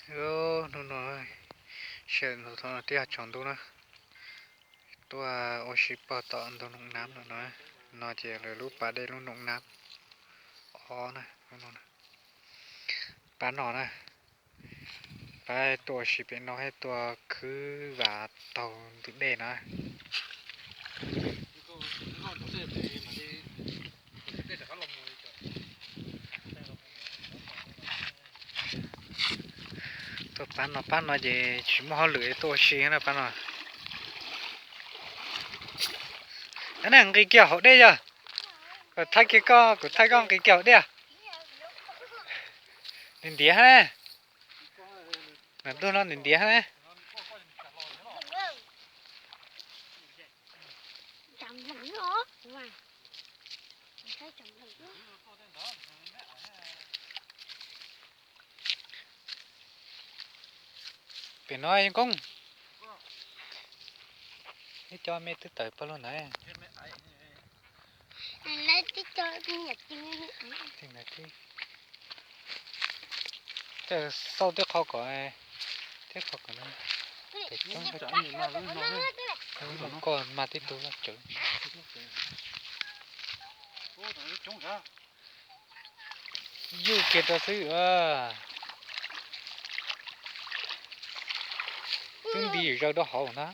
Hnub no sawv ntxov no twb yog tsaus ntuj na, tuaj ua si puag tom ntug noog nab no no. No ces lawv lub pas dej lub noog nab ob na. Pab no na, pab tuaj ua si pem no thiab tuaj khwb vas taug ntug dej no. Tuaj pab no, pab no ces tsis muaj hauj lwm tuaj ua si na pab no. Ab, nqis kiag hauv dej yog, kuv thaij kiag koj, kuv thaij koj nqis kiag hauv dej. Nws ntiav hab, nws ntiav hab. Pem no Yeej Koob, ib co me twb tawm pawg lug ntawd. Xauj tej qho kom, tej qho kom, koj mas tib tug loj tsawv. Yuj kiag rau xwb. Twb nti zaws rau hauv na.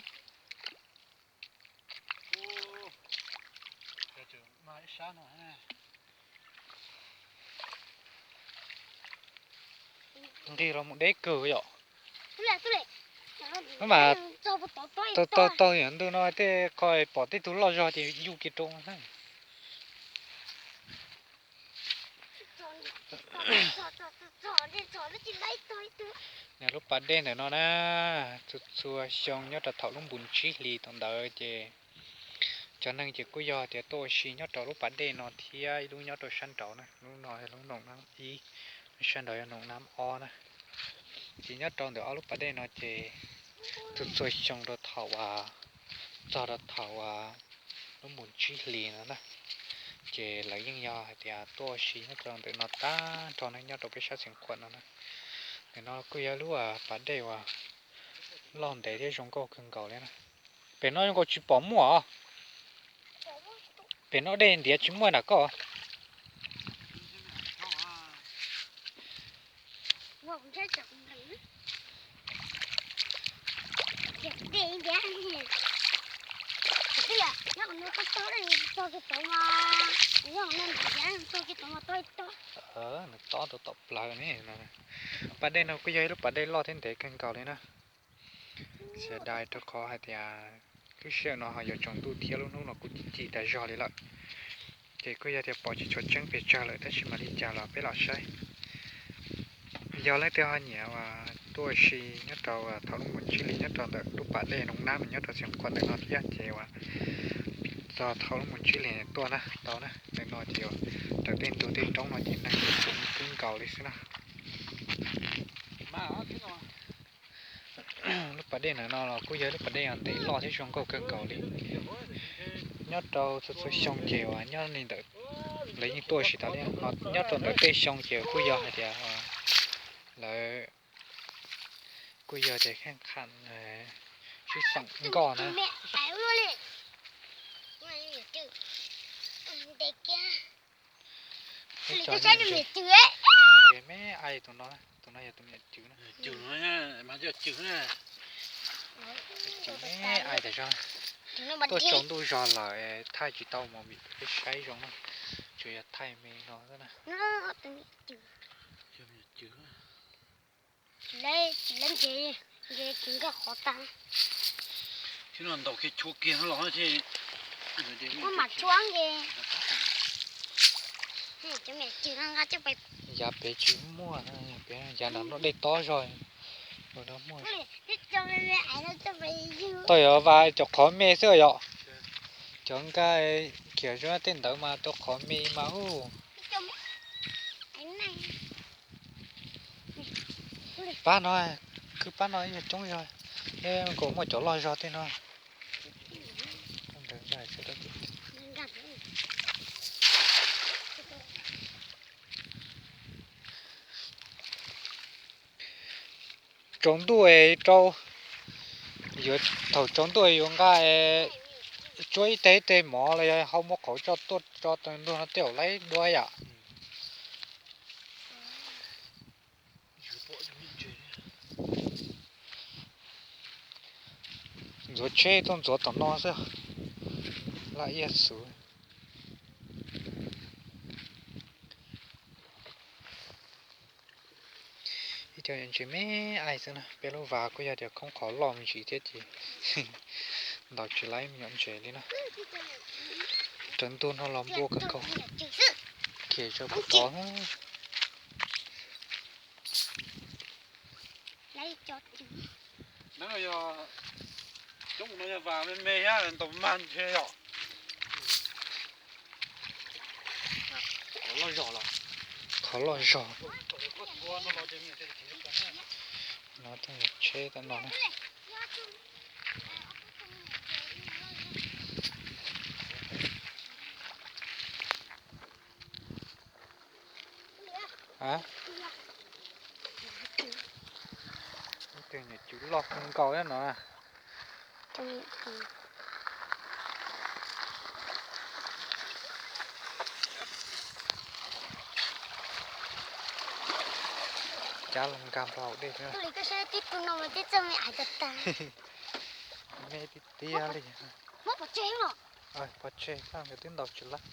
Nqis los mus deb kawg yom. Mas tau tau yam ntug no tej qho pom tej tug loj zog ces yuj kiag rau na. Lub pas dej ntawm no na, txhua txhua xyoo nyob rau thaum lub npus tsib hlis thaum ntawd ces cov neeg ces kuj yog tias tuaj ua si nyob rau lub pas dej no thiab ib lub nyob rau sab nraud na, lub no lub noog nab ib, sab nraud yog noog nab ob na. Ces nyob rau ntawm ob lub pas dej no ces txhua txhua xyoo rau thaum uas txog rau thaum uas lub npus tsib hlis no na, ces lawv yeej yog hais tias tuaj ua si nyob rau ntawm no tag nrho na, nyob rau peb sab Xeev Khuam no na. Ntawm no kuj yog lub pas dej uas loj ntev thiab zoo nkauj kawg nkaus li na. Pem no zoo nkaus tsis pom muaj os. Pem no dej ntiav tsis muaj nram koj. Nws tob rau tom plawv ne. Pas dej no kuj yog ib lub pas dej loj thiab ntev kawg nkaus li na. Xiam dais rau qhov hais tias lub sij hawm no ho yuav tsaus ntuj thiab lub hnub no kuj ci ci tas zog li lawm. Ces kuj yog tias pom tsis tshua tseeb pes tsawg lawm tab sis mam li cas los peb los saib. Yog leej twg ho nyiam uas tuaj ua si nyob rau thaum lub npus tsib hlis nyob rau ntawm lub pas dej Noog Nab nyob rau Xeev Khuam ntawm no thiab ces uas txog thaum lub npus tsib hlis tuaj na tau na. Ntawm no ces raws tej ntug tej roob no ces neeg txhua mus kub nkaus li xwb na. Lub pas dej ntawm no los kuj yog lub pas dej uas ntev loj thiab zoo nkauj kawg nkaus li. Nyob rau txhua txhua xyoo ces uas nyob li ntawm lawv yeej tuaj ua si tas li. Nyob rau ntawm tej xyoo ces kuj yog hais tias lawv kuj yog tias kheej qham sib xeem nkoj na. Ib co me ai tus no, tus no yog tus me nyuam cwv na. Cwv me ai tas zog. Tuaj tsaus ntuj zog lawm thaij tsis tau movie peb saib zoo na. Tsuas yog thaij me no xwb na. Yav pem tsis muaj, yav nram no dej tob zog, ua no muaj. Tau yog vas cov qhov me xwb yom. Cov nkag khiav zog tej ntawd mas rau qhov me mas ub. Pab no, kwj pab no ib nyuag coob zog, nkaus muaj cov loj zog tej no. tsaus ntuj rau, yuav thaum tsaus ntuj yuav nqa tsuab ib teg ib teg mov los yog hau muab qhauv tso tuaj tso tsaus ntuj no tej zaum laib dua yom. Ntxuav tsheb tuaj ntxuav tom no xwb. Laj iab xuv. Ib co ntses me aim xwb na, peb lub vas kuj yog tias khoob qhov loj me ntsis thiab ces ntaus tsis laib me nyuam ntses li na. Tsaus ntuj no los npua kawg nkaus, khiav zaws puag tod. Coob no yog vas me me thiab ntaus mag ntshe yom. Qhov loj zog. No tsheb tam no na. Tus niam cws loj kawg nkaus no. Cab los nkag npog hauv dej xwb. Me tiag tiag li. Pov tseg, nkawd twb ntaus tsis laib.